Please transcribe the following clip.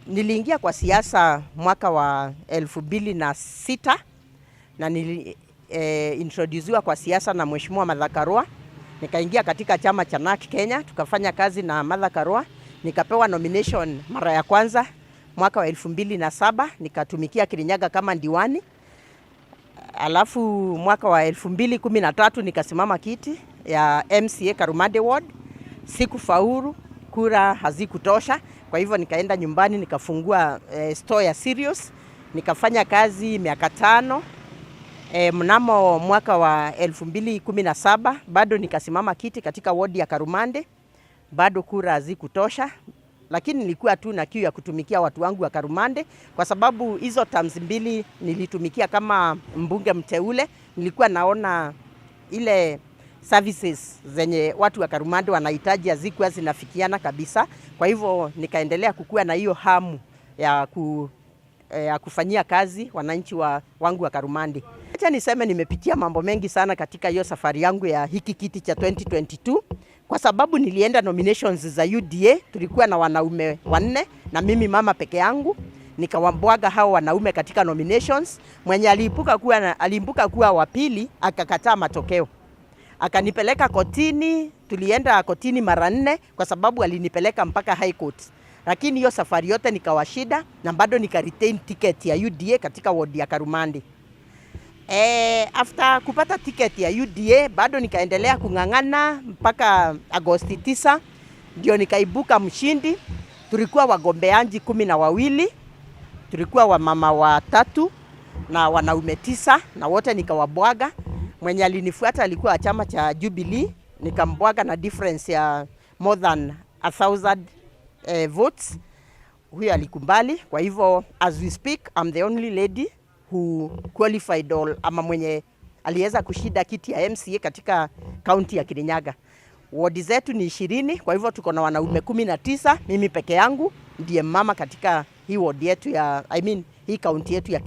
Niliingia kwa siasa mwaka wa 2006 na nili introduciwa kwa siasa na Mheshimiwa Martha Karua. Nikaingia katika chama cha NARC Kenya, tukafanya kazi na Martha Karua. Nikapewa nomination mara ya kwanza mwaka wa 2007, nikatumikia Kirinyaga kama diwani. Alafu mwaka wa 2013 nikasimama kiti ya MCA Karumande Ward, sikufaulu, kura hazikutosha. Kwa hivyo nikaenda nyumbani nikafungua store ya cereals, nikafanya kazi miaka 5. Mnamo mwaka wa 2017 bado nikasimama kiti katika wodi ya Karumande, bado kura hazikutosha, lakini nilikuwa tu na kiu ya kutumikia watu wangu wa Karumande, kwa sababu hizo terms mbili nilitumikia kama mbunge mteule. Nilikuwa naona ile services zenye watu wa Karumande wanahitaji hazikuwa zinafikiana kabisa. Kwa hivyo nikaendelea kukuwa na hiyo hamu ya kufanyia kazi wananchi wangu wa Karumande. Acha niseme nimepitia mambo mengi sana katika hiyo safari yangu ya hiki kiti cha 2022 kwa sababu nilienda nominations za UDA, tulikuwa na wanaume 4 na mimi mama peke yangu. Nikawabwaga hao wanaume katika nominations. Mwenye aliibuka kuwa wa pili akakataa matokeo, akanipeleka kotini. Tulienda kotini mara 4 kwa sababu alinipeleka mpaka High Court, lakini hiyo safari yote nikawashida na bado nika retain ticket ya UDA katika ward ya Karumande. After kupata ticket ya UDA bado nikaendelea kung'ang'ana mpaka Agosti 9 ndio nikaibuka mshindi. Tulikuwa wagombeaji 12, tulikuwa wamama 3 na wanaume 9 na wote nikawabwaga. Mwenye alinifuata alikuwa chama cha Jubilee, nikambwaga na difference ya more than 1000 votes. Huyo alikubali. Kwa hivyo as we speak I'm the only lady who qualified all, ama mwenye aliweza kushinda kiti ya MCA katika kaunti ya Kirinyaga. Wodi zetu ni 20, kwa hivyo tuko na wanaume 19, mimi peke yangu ndiye mama katika hii ward yetu ya, I mean, hii kaunti yetu ya Kirinyaga.